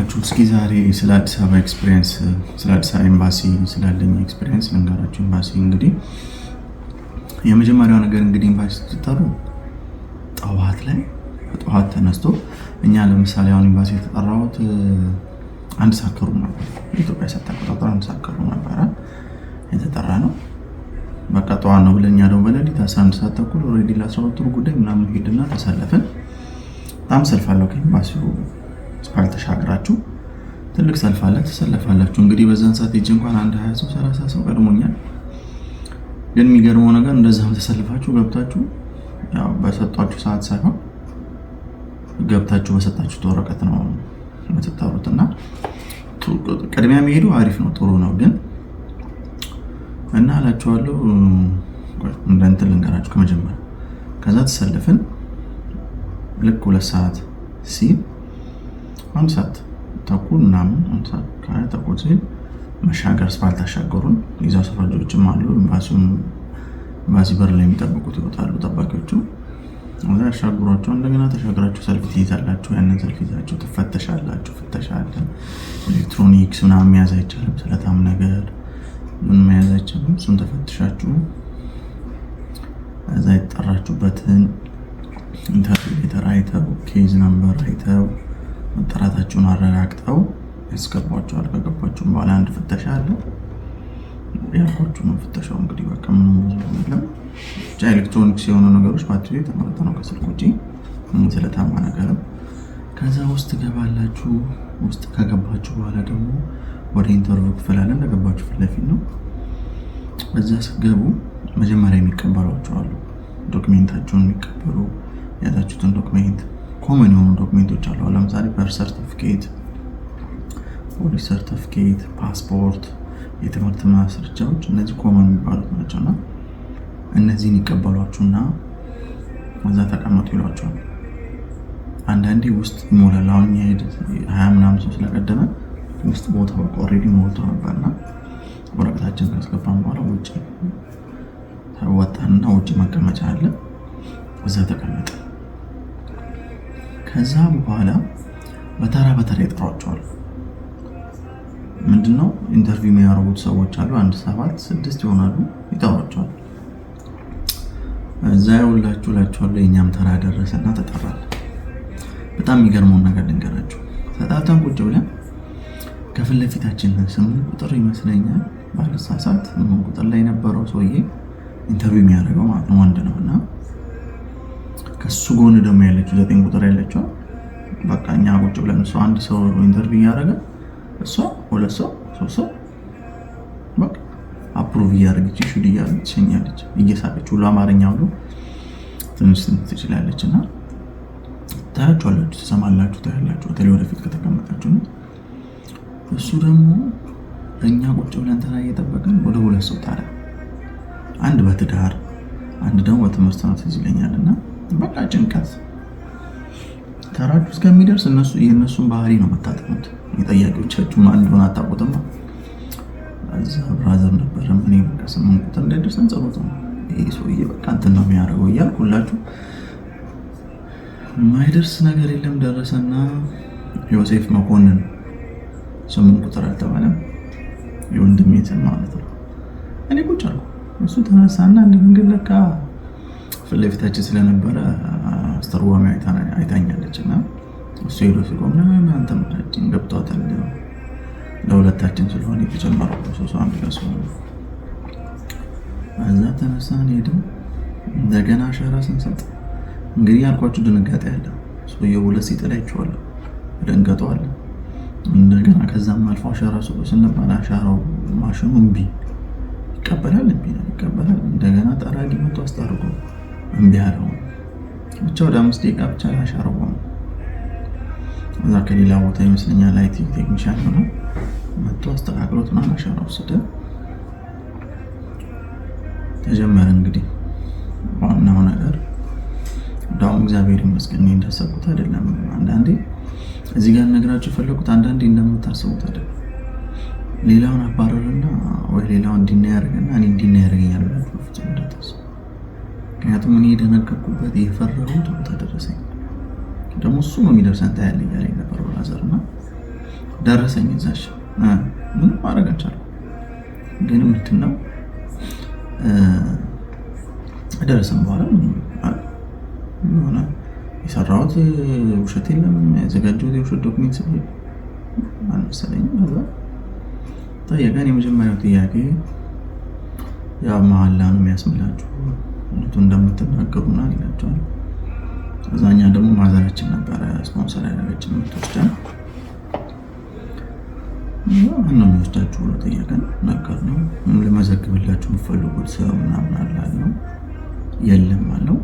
ናችሁ? እስኪ ዛሬ ስለ አዲስ አበባ experience፣ ስለ አዲስ አበባ ኤምባሲ ስላለኝ experience ልንገራችሁ። ኤምባሲ እንግዲህ የመጀመሪያው ነገር እንግዲህ ኤምባሲ ስትጠሩ ጠዋት ላይ በጠዋት ተነስቶ፣ እኛ ለምሳሌ አሁን ኤምባሲ የተጠራሁት 1 ሰዓት ከሩብ ነበር። የኢትዮጵያ ሰዓት አቆጣጠር 1 ሰዓት ከሩብ ነበረ የተጠራ ነው። በቃ ጠዋት ነው ብለን እኛ ደግሞ በሌሊት 11 ሰዓት ተኩል already ለ12 ሩብ ጉዳይ ምናምን ሄድና ተሰለፍን። በጣም ሰልፍ አለው። ከኤምባሲው አስፓልት ተሻግራችሁ ትልቅ ሰልፍ አለ፣ ትሰለፋላችሁ። እንግዲህ በዛን ሰዓት ሄጄ እንኳን አንድ 20 ሰው 30 ሰው ቀድሞኛል። ግን የሚገርመው ነገር እንደዛም ተሰልፋችሁ ገብታችሁ ያው በሰጧችሁ ሰዓት ሳይሆን ገብታችሁ በሰጣችሁት ወረቀት ነው የምትጠሩት። እና ቅድሚያ መሄዱ አሪፍ ነው፣ ጥሩ ነው። ግን እና እላችኋለሁ፣ እንደ እንትን ልንገራችሁ ከመጀመሪያ። ከዛ ተሰልፍን፣ ልክ 2 ሰዓት ሲል፣ 1 ሰዓት ተኩል ምናምን፣ 1 ሰዓት ከ20 ተኩል ሲል መሻገር አስፋልት አሻገሩን። የዛ ሰፈር ልጆችም አሉ። ኤምባሲ በር ላይ የሚጠብቁት ይወጣሉ ጠባቂዎቹ። እዛ ያሻግሯቸው። እንደገና ተሻግራችሁ ሰልፍ ትይዛላችሁ። ያንን ሰልፍ ይዛችሁ ትፈተሻላችሁ። ፍተሻ አለ። ኤሌክትሮኒክስ ምናምን መያዝ አይቻልም። ስለታም ነገር ምን መያዝ አይቻልም። እሱን ተፈትሻችሁ እዛ የተጠራችሁበትን interview letter አይተው፣ case number አይተው፣ መጠራታችሁን አረጋግጠው ያስገቧቸዋል። ከገባችሁም በኋላ አንድ ፍተሻ አለ። ያልኳችሁ ነው ፍተሻው። እንግዲህ በቃ ምንም ብዙ የለም። ብቻ ኤሌክትሮኒክስ የሆኑ ነገሮች ባትሪ የተመረጠ ነው ከስልክ ውጪ ስለታማ ነገርም። ከዛ ውስጥ ገባላችሁ። ውስጥ ከገባችሁ በኋላ ደግሞ ወደ interview ክፍል አለ። እንደገባችሁ ፊት ለፊት ነው። እዛ ስትገቡ መጀመሪያ የሚቀበሏቸው አሉ። Document ኣችሁን የሚቀበሉ፣ የያዛችሁትን document፣ common የሆኑ document ኦች አሉ። ለምሳሌ birth certificate፣ ፖሊስ ሰርቲፊኬት፣ ፓስፖርት፣ የትምህርት ማስረጃዎች፣ እነዚህ common የሚባሉት ናቸው። እና እነዚህን ይቀበሏችሁና እዛ ተቀመጡ ይሏቸዋል። አንዳንዴ ውስጥ ይሞላል። አሁን 20 ምናምን ሰው ስለቀደመ ውስጥ ቦታ በቃ already ሞልቶ ነበርና ወረቀታችን ካስገባን በኋላ ውጭ ወጣንና ውጭ መቀመጫ አለ፣ እዛ ተቀመጠ። ከዛ በኋላ በተራ በተራ ይጠሯቸዋል። ምንድነው interview የሚያደርጉት ሰዎች አሉ። አንድ ሰባት ስድስት ይሆናሉ፣ ይጠሯቸዋል። እዛ ያውላችሁ እላችኋለሁ። የእኛም ተራ ደረሰና ተጠራል። በጣም የሚገርመውን ነገር ልንገራችሁ። ተጣርተን ቁጭ ብለን ከፊት ለፊታችን 8 ቁጥር ይመስለኛል፣ ባልሳሳት 8 ቁጥር ላይ የነበረው ሰውዬ interview የሚያደርገው ማለት ነው፣ ወንድ ነው። እና ከሱ ጎን ደግሞ ያለችው 9 ቁጥር ያለችው፣ በቃ እኛ ቁጭ ብለን እሱ አንድ ሰው interview እያደረገ እሷ ሁለት ሰው ሶስት ሰው በቃ approve እያደረገች issued እያደረገች ትሸኛለች፣ እየሳቀች ሁሉ፣ አማርኛ ሁሉ ትንሽ ትችላለች። እና ታያችኋላችሁ፣ ትሰማላችሁ፣ ታያላችሁ። በተለይ ወደፊት ከተቀመጣችሁ ነው። እሱ ደግሞ እኛ ቁጭ ብለን ተራ እየጠበቅን ወደ ሁለት ሰው ታዲያ፣ አንድ በትዳር አንድ ደግሞ በትምህርት ነው ትዝ ይለኛል። እና በቃ ጭንቀት፣ ተራችሁ እስከሚደርስ እነሱ የእነሱን ባህሪ ነው የምታጠኑት። የጠያቂዎቻችሁ ማን እንደሆነ አታውቁትማ። እዛ brother ነበረ። እኔ በቃ 8 ቁጥር እንዳይደርሰን ጸሎት ነው። ይሄ ሰውዬ በቃ እንትን ነው የሚያደርገው እያልኩ ሁላችሁ፣ የማይደርስ ነገር የለም። ደረሰና ዮሴፍ መኮንን 8 ቁጥር አልተባለም፣ የወንድሜ ስም ማለት ነው። እኔ ቁጭ አልኩ። እሱ ተነሳና እንደ መንገድ ለካ ፊት ለፊታችን ስለነበረ አስተርጓሚ አይታኛለች እና እሱ ሄዶ ሲቆም አንተም ገብቷታል፣ ለሁለታችን ስለሆነ የተጨመረው process ኡ አንድ ጋር ስለሆነ። እዛ ተነሳን ሄድን። እንደገና አሻራ ስንሰጥ እንግዲህ ያልኳችሁ ድንጋጤ አለ። ሰውየው ሁለት ሲጥል አይቼዋለሁ፣ ደንገጡ አለ። እንደገና ከዛም አልፎ አሻራ ስጡ ስንባል አሻራው ማሽኑ እምቢ ይቀበላል፣ እምቢ ነው ይቀበላል። እንደገና ጠራጊ መቶ አስጠርጎ እምቢ አለው። ብቻ ወደ 5 ደቂቃ ብቻ አሻራው ቆመ። እዛ ከሌላ ቦታ ይመስለኛል IT technician ሆነ መጥቶ አስተካክሎት ምናምን አሻራ ወሰደ። ተጀመረ እንግዲህ ዋናው ነገር። እንዳውም እግዚአብሔር ይመስገን እኔ እንዳሰብኩት አይደለም። አንዳንዴ እዚህ ጋር ነግራችሁ የፈለጉት አንዳንዴ እንደምታስቡት አይደለም። ሌላውን አባረርና ወይ ሌላውን እንዲና ያደርግና እኔ እንዲና ያደርገኛል ብላችሁ በፍጹም እንዳታስቡ። ምክንያቱም እኔ የደነገጥኩበት የፈራሁት ቦታ ደረሰኝ። ደግሞ እሱ ነው የሚደርሰን ታያለህ እያለኝ ነበር brother። እና ደረሰኝ እዛች ምንም ማድረግ አልቻልኩም። ግን ምንድን ነው ከደረሰን በኋላ የሆነ የሰራሁት ውሸት የለም፣ ያዘጋጀሁት የውሸት document አልመሰለኝም። ከዛ ጠየቀን። የመጀመሪያው ጥያቄ ያው መሀላ ነው የሚያስምላችሁ እውነቱን እንደምትናገሩ ምናምን ይላቸዋል። እዛኛ ደግሞ ማዘራችን ነበረ ስፖንሰር ያደረገችን የምትወስደን። ማን ነው የሚወስዳችሁ ብሎ ጠየቀን። ነገር ነው ለመዘግብላችሁ የምትፈልጉት ሰው ምናምን አለ አልነው። የለም አለው።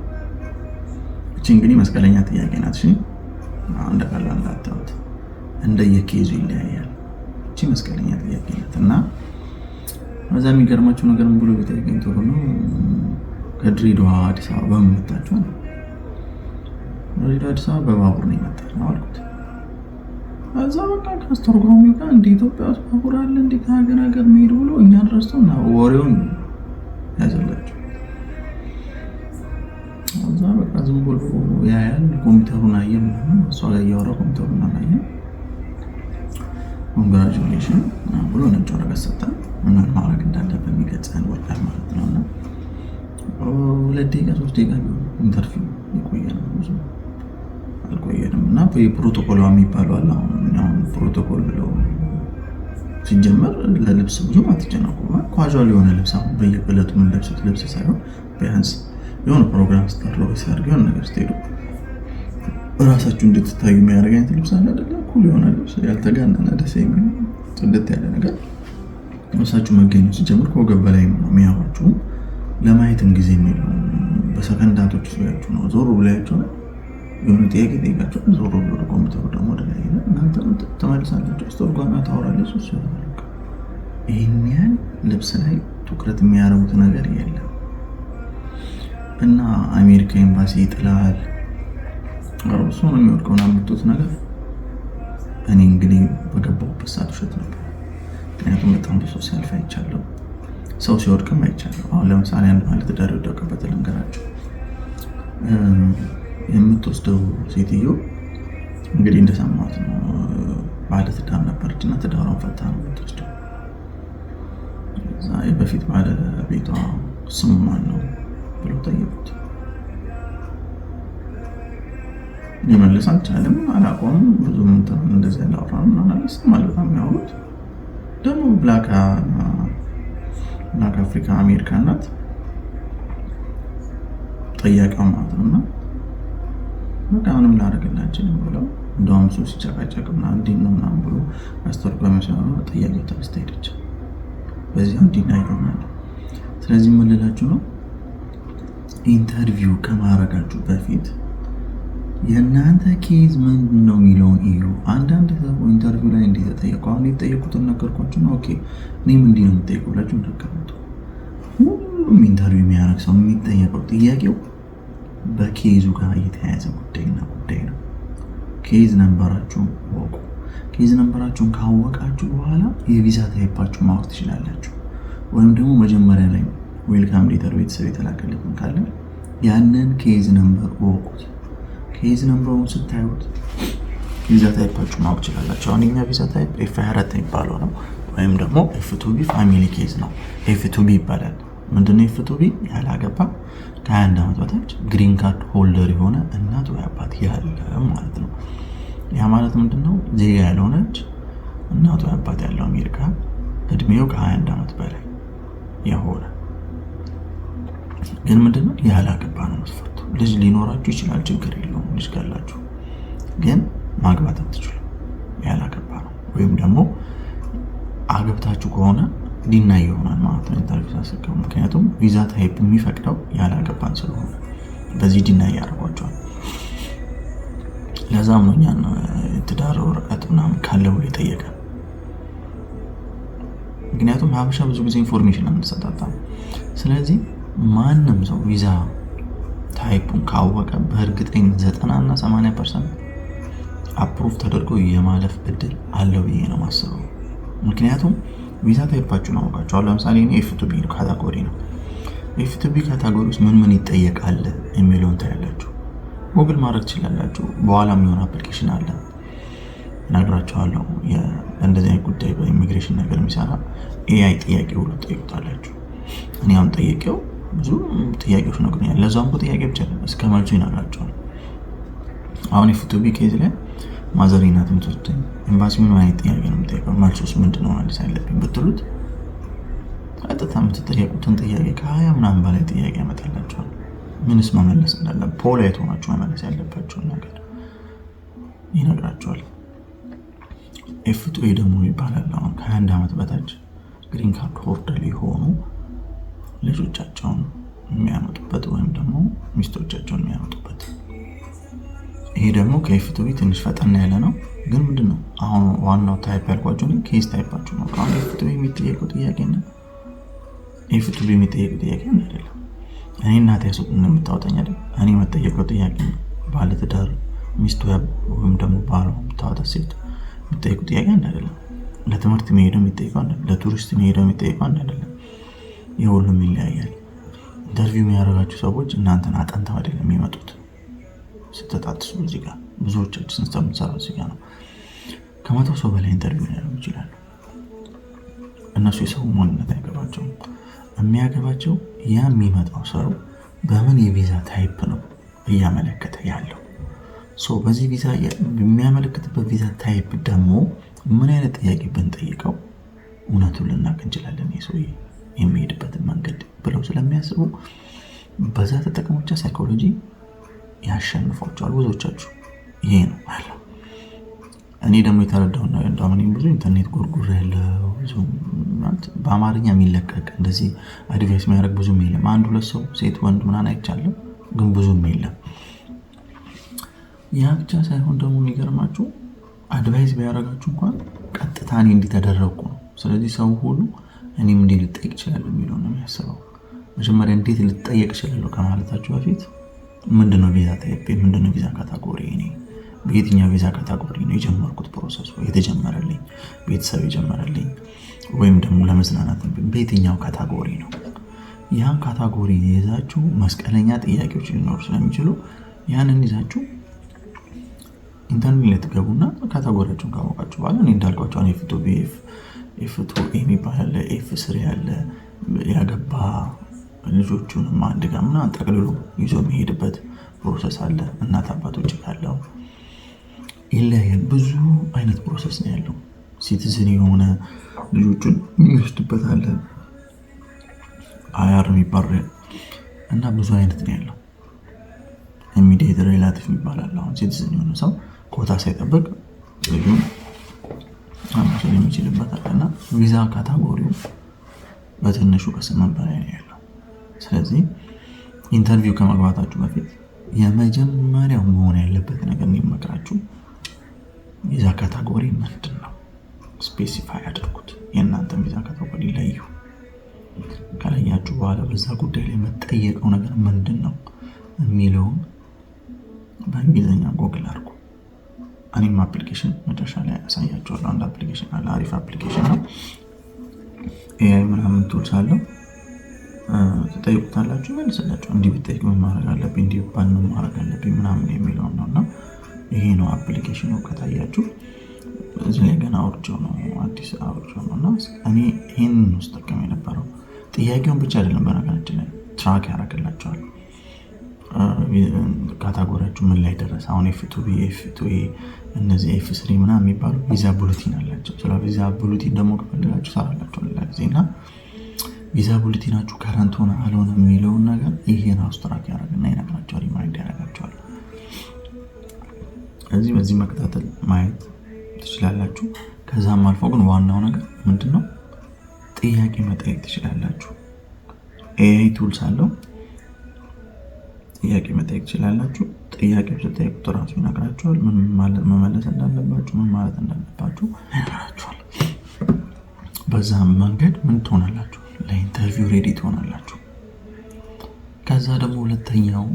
እቺ እንግዲህ መስቀለኛ ጥያቄ ናት። እሺ እንደ ቀላል እንዳታዩት፣ እንደየ case ኡ ይለያያል። እቺ መስቀለኛ ጥያቄ ናት እና በዛ የሚገርማቸው ነገር ምን ብሎ ቢጠይቀኝ ጥሩ ነው፣ ከድሬዳዋ አዲስ አበባ በምን መጣችሁ ነው። ድሬዳዋ አዲስ አበባ በባቡር ነው የመጣነው አልኩት። እዛ በቃ ከአስተርጓሚው ጋር እንደ ኢትዮጵያ ውስጥ ባቡር አለ እንደ ከሀገር ሀገር መሄድ ብሎ እኛን ረስቶ እና ወሬውን ያዘላቸው። እዛ በቃ ዝም ብሎ ያያል። ኮምፒውተሩን አየ ምናምን፣ እሷ ጋር እያወራ ኮምፒውተሩን አላየም። Congratulation ብሎ ነጭ ወረቀት ሰጠን። ምን ማድረግ እንዳለብን የሚገልጸን ወረቀት ማለት ነው። እና 2 ደቂቃ 3 ደቂቃ ቢሆን interview የቆየ ነው፣ ብዙ አልቆየንም። እና የፕሮቶኮል የሚባለው አለ። አሁን ፕሮቶኮል ብለው ሲጀመር ለልብስ ብዙም አትጨነቁ። Casual የሆነ ልብስ፣ አሁን በየዕለቱ የምንለብሱት ልብስ ሳይሆን ቢያንስ የሆነ ፕሮግራም ስታሉ ወይ ሰርግ የሆነ ነገር ስትሄዱ እራሳችሁ እንድትታዩ የሚያደርግ አይነት ልብስ አለ አይደለ? Cool የሆነ ልብስ፣ ያልተጋነነ፣ ደስ የሚል ጽድት ያለ ነገር ልብሳችሁ መገኘት። ሲጀምር ከወገብ በላይ ነው የሚያዋችሁ፣ ለማየትም ጊዜ የለውም። በሰከንዳቶች ውስጥ ያችሁ ነው ዞር ብላችሁ የሆነ ጥያቄ ጠይቃቸው ዞር ብሎ ወደ ኮምፒውተሩ ደግሞ ወደ ላይ እናንተ ትመልሳላችሁ። አስተርጓሚዋ ታወራለች። እሱ ይህን ያህል ልብስ ላይ ትኩረት የሚያደርጉት ነገር የለም። እና አሜሪካ ኤምባሲ ይጥላል እሱ ነው የሚወድቀው የምትሉት ነገር እኔ እንግዲህ በገባሁበት ሰዓት ውሸት ነበር። ምክንያቱም በጣም ብዙ ሲያልፍ አይቻለሁ፣ ሰው ሲወድቅም አይቻለሁ። አሁን ለምሳሌ አንድ ባለትዳር የወደቀበት ልንገራቸው። የምትወስደው ሴትዮ እንግዲህ እንደሰማሁት ነው፣ ባለትዳር ነበረች እና ትዳሯን ፈታ ነው የምትወስደው። በፊት ባለቤቷ ስሙ ማን ነው ብለው ጠየቁት። ሊመልስ አልቻለም። አላውቀውም፣ ብዙም እንደዚህ አላወራንም ምናምን ይሰማል። በጣም የሚያወሩት ደግሞ black Africa American ናት ጠያቂዋ ማለት ነው። እና በቃ ምንም ላደርግልህ አልችልም ብለው እንደውም እሱ ሲጨቃጨቅ ምናምን እንዲህ ነው ምናምን ብሎ አስተርጓሚ ሲሆን ጠያቂው ተነስታ ሄደች። በዚያው deny ይሆናል። ስለዚህ ምን ልላችሁ ነው፣ interview ከማድረጋችሁ በፊት የእናንተ case ምንድን ነው የሚለውን እዩ። አንዳንድ ሰው interview ላይ እንዲህ ተጠየቁ፣ አሁን የተጠየቁትን ነገርኳችሁ ነው። Okay እኔም እንዲህ ነው የምጠየቁ ብላችሁ እንዳትቀመጡ። ሁሉም interview የሚያደርግ ሰው የሚጠየቀው ጥያቄው በ case ኡ ጋር የተያያዘ ጉዳይና ጉዳይ ነው። Case number ኣችሁን ወቁ። Case number ኣችሁን ካወቃችሁ በኋላ የቪዛ type ኣችሁ ማወቅ ትችላላችሁ። ወይም ደግሞ መጀመሪያ ላይ welcome letter ቤተሰብ የተላከለትን ካለ ያንን case number እወቁት። Case number ኡን ስታዩት ቪዛ type ኣችሁ ማወቅ ትችላላችሁ። አሁን የኛ ቪዛ type F 24 የሚባለው ነው፣ ወይም ደግሞ F2B family case ነው። F2B ይባላል። ምንድነው F2B? ያላገባ፣ ከ21 ዓመት በታች፣ green card holder የሆነ እናት ወይ አባት ያለ ማለት ነው። ያ ማለት ምንድነው? ዜጋ ያልሆነች እናቱ ወይ አባት ያለው አሜሪካ፣ እድሜው ከ21 ዓመት በላይ የሆነ፣ ግን ምንድነው ያላገባ ነው መስፈርቱ። ልጅ ሊኖራችሁ ይችላል፣ ችግር የለውም። ልጅ ካላችሁ ግን ማግባት አትችሉም። ያላገባ ነው። ወይም ደግሞ አግብታችሁ ከሆነ deny ይሆናል ማለት ነው interview ሳስገቡ። ምክንያቱም ቪዛ type የሚፈቅደው ያላገባን ስለሆነ በዚህ deny ያደርጓቸዋል። ለዛም ነው እኛን ትዳር ወረቀት ምናምን ካለ ብሎ የጠየቀን። ምክንያቱም ሀበሻ ብዙ ጊዜ information አንሰጣጣም። ስለዚህ ማንም ሰው ቪዛ type ኡን ካወቀ በእርግጠኝነት 90 እና 80% approve ተደርጎ የማለፍ እድል አለው ብዬ ነው የማስበው። ምክንያቱም ቪዛ type ኣችሁን አውቃችኋል። ለምሳሌ እኔ F2B category ነው። F2B category ውስጥ ምን ምን ይጠየቃል የሚለውን ታያላችሁ። ጉግል ማድረግ ትችላላችሁ። በኋላ የሚሆን application አለ እነግራችኋለሁ። Translation ነገር የሚሰራ AI ጥያቄ ሁሉ ትጠይቁታላችሁ። እኔ አሁን ጠይቄው ብዙ ጥያቄዎች ነግሮኛል። ለዛም እኮ ጥያቄ ብቻ እስከ መልሱ ይነግራቸዋል። አሁን F2B case ላይ ማዘሬ ናት የምትወስደኝ፣ ኤምባሲ ምን አይነት ጥያቄ ነው የምጠይቀው፣ መልሱስ ምንድን ነው መመለስ ያለብኝ ብትሉት ቀጥታ የምትጠየቁትን ጥያቄ ከ20 ምናምን በላይ ጥያቄ ያመጣላቸዋል። ምንስ መመለስ እንዳለ፣ polite ሆናችሁ መመለስ ያለባቸውን ነገር ይነግራቸዋል። F2A ደግሞ ይባላል። አሁን ከ21 ዓመት በታች green card holder የሆኑ ልጆቻቸውን የሚያመጡበት ወይም ደግሞ ሚስቶቻቸውን የሚያመጡበት። ይሄ ደግሞ ከ F2B ትንሽ ፈጠን ያለ ነው። ግን ምንድን ነው አሁን ዋናው type ያልኳቸው case type ኣችሁ ነው። አሁን F2A የሚጠየቀው ጥያቄና F2B የሚጠየቀው ጥያቄ አይደለም። እኔ እናቴ የምታወጣኝ አይደል? እኔ የምጠየቀው ጥያቄ ባለትዳር ሚስቱ ወይም ደግሞ ባሏ የምታወጣ ሴት የሚጠየቁ ጥያቄ አንድ አይደለም። ለትምህርት የሚሄደው የሚጠየቀው አንድ፣ ለቱሪስት የሚሄደው የሚጠየቀው አንድ አይደለም። ይህ ሁሉም ይለያያል። Interview የሚያደርጋችሁ ሰዎች እናንተን አጠንተው አይደለም የሚመጡት። ስትጣጥሱ እዚህ ጋር ብዙዎቻችን የምንሰራው እዚህ ጋር ነው። 100 ሰው በላይ interview ሊያደርጉ ይችላሉ። እነሱ የሰው ማንነት አይገባቸውም። የሚያገባቸው ያ የሚመጣው ሰው በምን የቪዛ type ነው እያመለከተ ያለው፣ በዚህ ቪዛ የሚያመለክትበት ቪዛ type ደግሞ ምን አይነት ጥያቄ ብንጠይቀው እውነቱን ልናውቅ እንችላለን የሰውዬ የሚሄድበትን መንገድ ብለው ስለሚያስቡ በዛ ተጠቅሞ ብቻ ሳይኮሎጂ ያሸንፏቸዋል ብዙዎቻችሁ። ይሄ ነው አለው። እኔ ደግሞ የተረዳውን ነገር እንደውም እኔም ብዙ ኢንተርኔት ጎርጉር ያለው በአማርኛ የሚለቀቅ እንደዚህ advice የሚያደርግ ብዙም የለም። አንድ ሁለት ሰው ሴት ወንድ ምናምን አይቻለሁ፣ ግን ብዙም የለም። ያ ብቻ ሳይሆን ደግሞ የሚገርማችሁ advice ቢያደርጋችሁ እንኳን ቀጥታ እኔ እንዲህ ተደረግኩ ነው። ስለዚህ ሰው ሁሉ እኔም እንዲህ ልጠየቅ እችላለሁ የሚለው ነው የሚያስበው። መጀመሪያ እንዴት ልጠየቅ እችላለሁ ከማለታችሁ በፊት ምንድነው ቪዛ type፣ ምንድነው ቪዛ category፣ እኔ በየትኛው ቪዛ category ነው የጀመርኩት፣ process ኡ የተጀመረልኝ፣ ቤተሰብ የጀመረልኝ ወይም ደግሞ ለመዝናናት በየትኛው category ነው። ያን category ይዛችሁ መስቀለኛ ጥያቄዎች ሊኖሩ ስለሚችሉ ያንን ይዛችሁ ኢንተርኔት ላይ ትገቡና category ያችሁን ካወቃችሁ በኋላ እኔ እንዳልኳቸው F2B፣ F2A የሚባል አለ፣ F3 አለ፣ ያገባ ልጆቹንም አንድ ጋር ምናምን ጠቅልሎ ይዞ የሚሄድበት process አለ። እናት አባቶች ካለው ይለያያል። ብዙ አይነት process ነው ያለው። Citizen የሆነ ልጆቹን የሚወስድበት አለ፣ IR የሚባል እና ብዙ አይነት ነው ያለው። Immediate relative የሚባል አለ። አሁን citizen የሆነ ሰው ኮታ ሳይጠብቅ ልጁን መውሰድ የሚችልበት አለ እና ቪዛ category ው በትንሹ ከ8 በላይ ነው ያለው። ስለዚህ interview ከመግባታችሁ በፊት የመጀመሪያው መሆን ያለበት ነገር የሚመክራችሁ ቪዛ category ምንድን ነው? Specify አድርጉት። የእናንተን ቪዛ category ለዩ። ከለያችሁ በኋላ በዛ ጉዳይ ላይ የምጠየቀው ነገር ምንድን ነው የሚለውን በእንግሊዝኛ ጎግል አድርጉ። እኔም application መጨረሻ ላይ ያሳያችኋለሁ። አንድ application አለ፣ አሪፍ application ነው። AI ምናምን tools አለው። ትጠይቁታላችሁ፣ ይመልስላችሁ። እንዲህ ብጠይቅ ምን ማድረግ አለብኝ፣ እንዲህ ብባል ምን ማድረግ አለብኝ ምናምን የሚለውን ነው እና ይሄ ነው application ኑ። ከታያችሁ እዚህ ላይ ገና አውርጄው ነው፣ አዲስ አውርጄው ነው እና እኔ ይህንን ነው ስጠቀም የነበረው። ጥያቄውን ብቻ አይደለም በነገራችን ላይ track ያደርግላቸዋል። Category ያችሁ ምን ላይ ደረሰ። አሁን F2B፣ F2A፣ እነዚህ F3 ምናምን የሚባሉ ቪዛ bulletin አላቸው። ስለ ቪዛ bulletin ደግሞ ከፈለጋችሁ ሰራላቸው ሌላ ጊዜ እና ቪዛ bulletin ኣችሁ current ሆነ አልሆነ የሚለውን ነገር ይሄ ራሱ track ያደርግና ይነግራቸዋል፣ remind ያደርጋቸዋል። ስለዚህ በዚህ መከታተል ማየት ትችላላችሁ። ከዛም አልፎ ግን ዋናው ነገር ምንድነው? ጥያቄ መጠየቅ ትችላላችሁ። AI tools አለው። ጥያቄ መጠየቅ ትችላላችሁ። ጥያቄው ስትጠይቁት ራሱ ይነግራችኋል። ምን መመለስ እንዳለባችሁ፣ ምን ማለት እንዳለባችሁ ይነግራችኋል። በዛም መንገድ ምን ትሆናላችሁ? ለ interview ready ትሆናላችሁ። ከዛ ደግሞ ሁለተኛው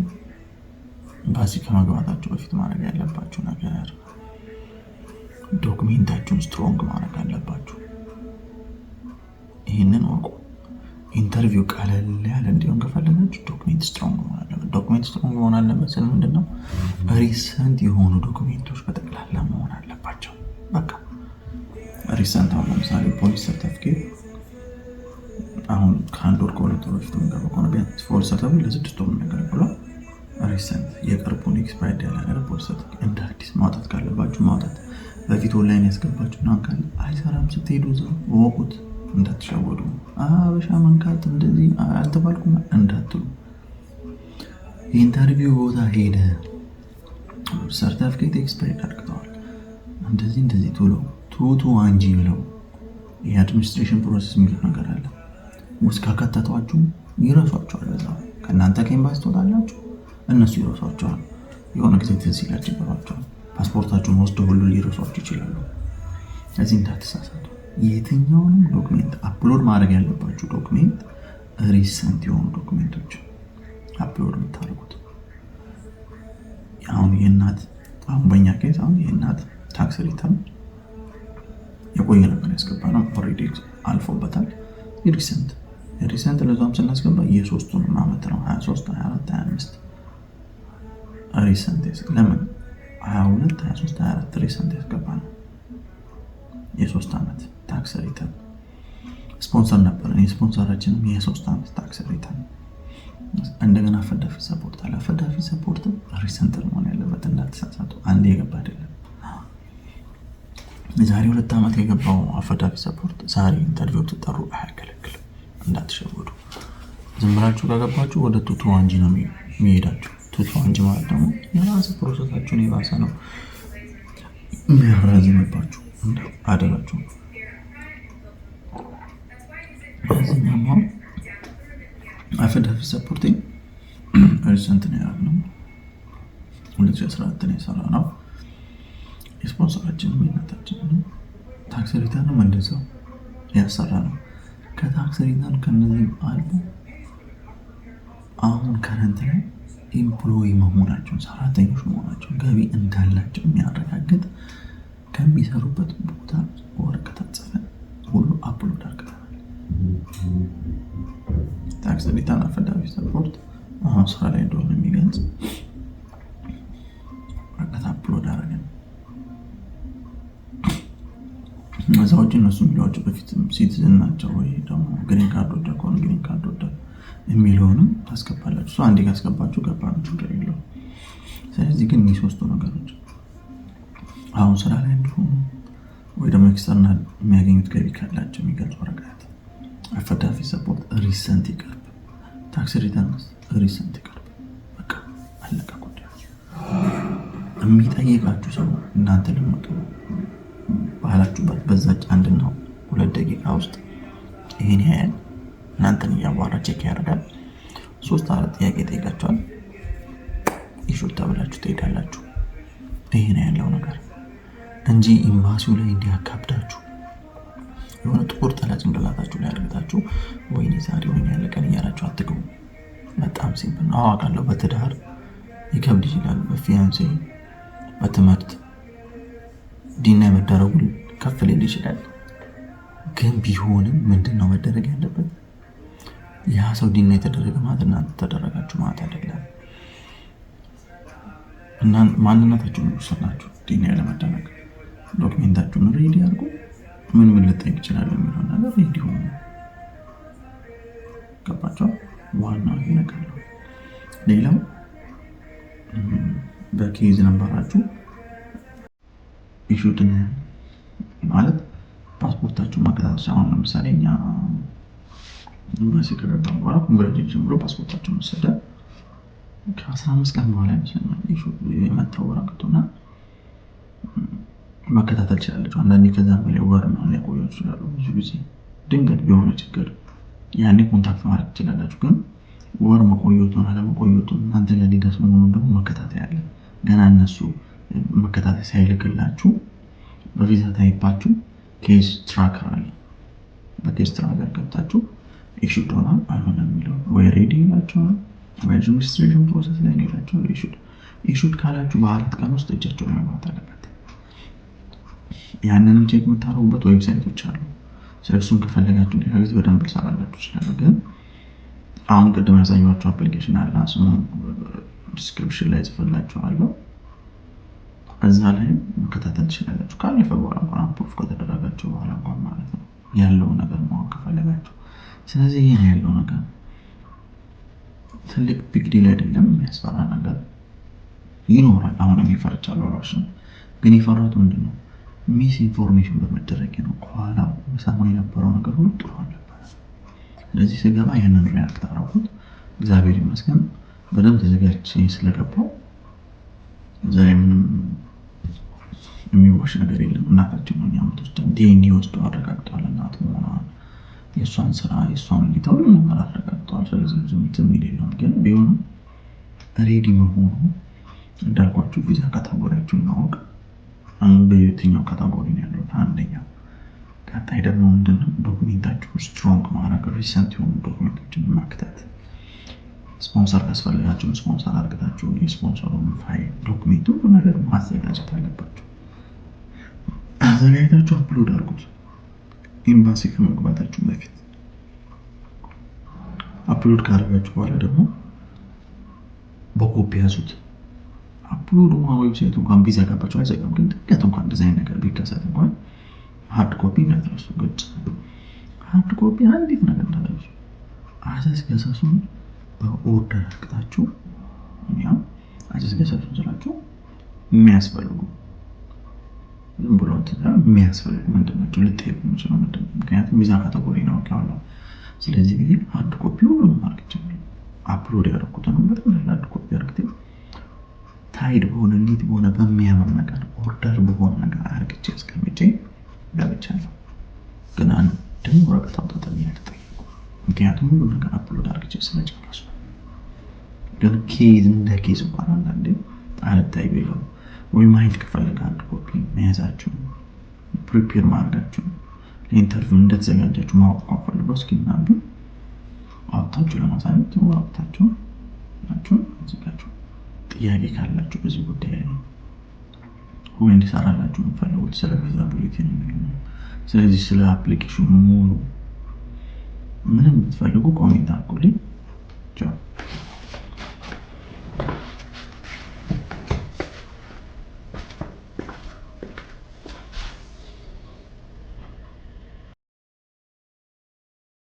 ኤምባሲ ከመግባታችሁ በፊት ማድረግ ያለባችሁ ነገር document ኣችሁን strong ማድረግ አለባችሁ። ይህንን ወቁ። Interview ቀለል ያለ እንዲሆን ከፈለጋችሁ document strong መሆን አለበት። Document strong መሆን አለበት ስል ምንድን ነው? Recent የሆኑ document ኦች በጠቅላላ መሆን አለባቸው። በቃ recent Recent አሁን ለምሳሌ ፖሊስ ሰርተፍኬት አሁን ከ1 ወር ከ2 ወር በፊት የሚገባ ከሆነ ቢያንስ ፖሊስ ሰርተፍኬት ለ6 ወር የሚያገለግለው recent የቅርቡን expired ያላደረገ ፖሊስ ሰርተፍኬት እንደ አዲስ ማውጣት ካለባችሁ ማውጣት። በፊት ኦንላይን ያስገባችሁ ምናምን ካለ አይሰራም። ስትሄዱ እዛው እወቁት፣ እንዳትሸወዱ። አበሻ መንካት እንደዚህ አልተባልኩም እንዳትሉ። Interview ቦታ ሄደ ሰርተፍኬት expired አድርገዋል፣ እንደዚህ እንደዚህ ቶሎ 221G ብለው የ administration process የሚሉት ነገር አለ ውስጥ ከከተቷችሁ ይረሷቸዋል። በዛው ከእናንተ ከኤምባሲ ትወጣላችሁ፣ እነሱ ይረሷቸዋል። የሆነ ጊዜ ትዝ ሲላቸው ይገባቸዋል። ፓስፖርታችሁን ወስደው ሁሉ ሊረሷችሁ ይችላሉ። ስለዚህ እንዳትሳሳቱ። የትኛውንም document upload ማድረግ ያለባችሁ document recent የሆኑ document ኦች upload የምታደርጉት አሁን የእናት፣ አሁን በእኛ case አሁን የእናት tax return የቆየ ነበር ያስገባ ነው። Already አልፎበታል። Recent ለዛም ስናስገባ የሶስቱንም ዓመት ነው፣ 23፣ 24፣ 25 recent። ለምን 22፣ 23፣ 24 recent ያስገባ ነው የ3 ዓመት tax return። ስፖንሰር ነበር፣ የስፖንሰራችንም የ3 ዓመት tax return። እንደገና affidavit support አለ። Affidavit support recent መሆን ያለበት፣ እንዳትሳሳቱ። አንድ የገባ አይደለም። የዛሬ 2 ዓመት የገባው affidavit support ዛሬ interview ትጠሩ አያገለግልም። እንዳትሸወዱ። ዝም ብላችሁ ከገባችሁ ወደ 221G ነው የሚሄዳችሁ። 221G ማለት ደግሞ የባሰ process ኣችሁን የባሰ ነው የሚያራዝምባችሁ። አደራችሁ። በዚህኛም አሁን affidavit supporting recent ነው ያደረግነው። 2014 ነው የሰራ ነው። የስፖንሰራችንም የእናታችንንም tax return ም እንደዛው ያሰራ ነው። ከ tax return ከነዚህም አልፎ አሁን current ላይ employee መሆናቸውን፣ ሰራተኞች መሆናቸውን፣ ገቢ እንዳላቸው የሚያረጋግጥ ከሚሰሩበት ቦታ ወረቀት ጽፈን ሁሉ upload አድርገናል። Tax return፣ affidavit support አሁን ስራ ላይ እንደሆነ የሚገልጽ ወረቀት upload አደረግን። እዛ ውጭ እነሱ የሚሏቸው በፊት citizen ናቸው ወይ ደግሞ green card holder ከሆነ green card holder የሚለውንም ታስገባላችሁ። እሱ አንዴ ካስገባችሁ ገባ ነው፣ ችግር የለውም። ስለዚህ ግን እኒህ ሶስቱ ነገሮች አሁን ስራ ላይ እንደሆኑ ወይ ደግሞ external የሚያገኙት ገቢ ካላቸው የሚገልጽ ወረቀት፣ affidavit support recent ይቀርብ፣ tax returns recent ይቀርብ። በቃ አለቀ ጉዳዩ። የሚጠይቃችሁ ሰው እናንተ ልመጡ ባላችሁበት በዛች 1ና 2 ደቂቃ ውስጥ ይህን ያህል እናንተን እያዋራ check ያደርጋል። ሶስት አራት ጥያቄ ይጠይቃቸዋል። Issued ተብላችሁ ትሄዳላችሁ። ይሄ ነው ያለው ነገር እንጂ ኤምባሲው ላይ እንዲያካብዳችሁ የሆነ ጥቁር ጥላ ጭንቅላታችሁ ላይ አድርጋችሁ ወይኔ ዛሬ ወይኔ ያለቀን እያላችሁ አትግቡ። በጣም simple ነው። አዋቃለሁ በትዳር ሊከብድ ይችላል። በ fiancé፣ በትምህርት deny መደረጉ ከፍ ሊል ይችላል። ግን ቢሆንም ምንድን ነው መደረግ ያለበት? ያ ሰው deny የተደረገ ማለት እናንተ ተደረጋችሁ ማለት አይደለም። እና ማንነታችሁን ወሰናችሁ deny ለመደረግ document ኣችሁን ready አድርጉ። ምን ምን ልጠይቅ ይችላል የሚለውን ነገር ready ሆኑ። ገባቸው? ዋናው ይሄ ነገር ነው። ሌላው በ case number ኣችሁ issued ን ማለት ፓስፖርታችሁን መከታተል። አሁን ለምሳሌ እኛ ኤምባሲ ከገባን በኋላ congratulation ብሎ ፓስፖርታቸውን ወሰደ። ከ15 ቀን በኋላ ይመስለኛል የመጣው ወረቀቱና መከታተል ትችላለች። አንዳንዴ ከዛም በላይ ወር ምናምን ሊያቆዩ ይችላሉ። ብዙ ጊዜ ድንገት ቢሆነ ችግር ያኔ contact ማድረግ ትችላላችሁ። ግን ወር መቆየቱን አለመቆየቱን እናንተ ጋር ሊደርስ መሆኑን ደግሞ መከታተል ያለ ገና እነሱ መከታተል ሳይልክላችሁ በ visa type ኣችሁ case tracker አለ። በ case tracker ገብታችሁ issued ሆኗል አልሆነም የሚለው ወይ ready ይላቸዋል ወይ administration process ላይ ይላቸዋል። Issued ካላችሁ በ4 ቀን ውስጥ እጃቸው መግባት አለበት። ያንንም check የምታደርጉበት website ኦች አሉ። ስለሱም ከፈለጋችሁ ሌላ ጊዜ በደንብ ልሰራላችሁ ይችላሉ። ግን አሁን ቅድም ያሳየኋቸው application አለ፣ ስሙን description ላይ ጽፍላችኋለሁ። እዛ ላይ መከታተል ትችላላችሁ። ካለፈ በኋላ እንኳን approve ከተደረጋችሁ በኋላ እንኳን ያለው ነገር ማወቅ ከፈለጋችሁ። ስለዚህ ይህ ያለው ነገር ትልቅ big deal አይደለም። የሚያስፈራ ነገር ይኖራል። አሁንም ይፈርቻለሁ አልዋሽም። ግን የፈራሁት ምንድን ነው? Misinformation በመደረግ ነው። ከኋላው ሰማ የነበረው ነገር ሁሉ ጥሩ አልነበረ። ስለዚህ ስገባ ያንን react አደረኩት። እግዚአብሔር ይመስገን በደንብ ተዘጋጅቼ ስለገባው ዛሬ ምንም የሚዋሽ ነገር የለም። እናታችን ነው እኛ የምትወስደን። ዲኤንኤ ወስዶ አረጋግጠዋል እናት መሆኗን፣ የእሷን ስራ፣ የእሷን ሁኔታ ሁሉ ነገር አረጋግጠዋል። ስለዚህ ብዙ እንትን የሚል የለውም። ግን ቢሆንም ready መሆኑ እንዳልኳችሁ ቪዛ category ያችሁን ማወቅ፣ በየትኛው category ነው ያለው አንደኛው። ቀጣይ ደግሞ ምንድነው? Document ኣችሁ strong ማድረግ፣ recent የሆኑ document ኦችን ማክተት፣ ስፖንሰር ካስፈልጋችሁ ስፖንሰር አድርጋችሁ የ sponsor ኡን file፣ document ሁሉ ነገር ማዘጋጀት አለባችሁ። አዘጋጅታችሁ upload አድርጉት። ኤምባሲ ከመግባታችሁ በፊት upload ካደረጋችሁ በኋላ ደግሞ በኮፒ ያዙት። Upload እንኳን website ኡ እንኳን ቢዘጋባቸው፣ አይዘጋም፣ ግን ድንገት እንኳን እንደዚህ አይነት ነገር ቢከሰት እንኳን hard copy እንዳትረሱ። ግልጽ hard copy አንዲት ነገር እንዳትረሱ። አሰስ ገሰሱን በ order አርግታችሁ፣ ያው አሰስ ገሰሱን ስላችሁ የሚያስፈልጉ ዝም ብሎ የሚያስፈልጉ ምንድን ናቸው ልጠየቁ የምችለው ምንድን ነው? ምክንያቱም ቪዛ category ነው ያለው። ስለዚህ ጊዜ hard copy ሁሉንም አርግቻለሁ። Upload ያደረኩትንም በጠቅላላ hard copy አርግቴ tidy በሆነ፣ neat በሆነ፣ በሚያምር ነገር፣ order በሆነ ነገር አርግቼ አስቀምጬ ገብቻለሁ። ግን አንድም ወረቀት አውጣ ተብዬ አልተጠየኩም። ምክንያቱም ሁሉ ነገር upload አርግቼ ስለጨረሱ። ግን case እንደ case እንኳን አንዳንዴ አልታይ ቢለው ወይ ማየት ከፈለገ hard copy መያዛችሁ፣ prepare ማድረጋችሁ፣ ለ interview እንደተዘጋጃችሁ ማወቅ ፈልገው እስኪናዱ አውጥታችሁ ለማሳየት ወረቀታችሁ ናችሁን አዘጋጁ። ጥያቄ ካላችሁ በዚህ ጉዳይ ላይ ወይ እንዲሰራላችሁ የምትፈልጉት ስለ ቪዛ bulletin ነው፣ ስለዚህ ስለ application ኑ ሙሉ ምንም ብትፈልጉ comment አድርጉልኝ። ቻው።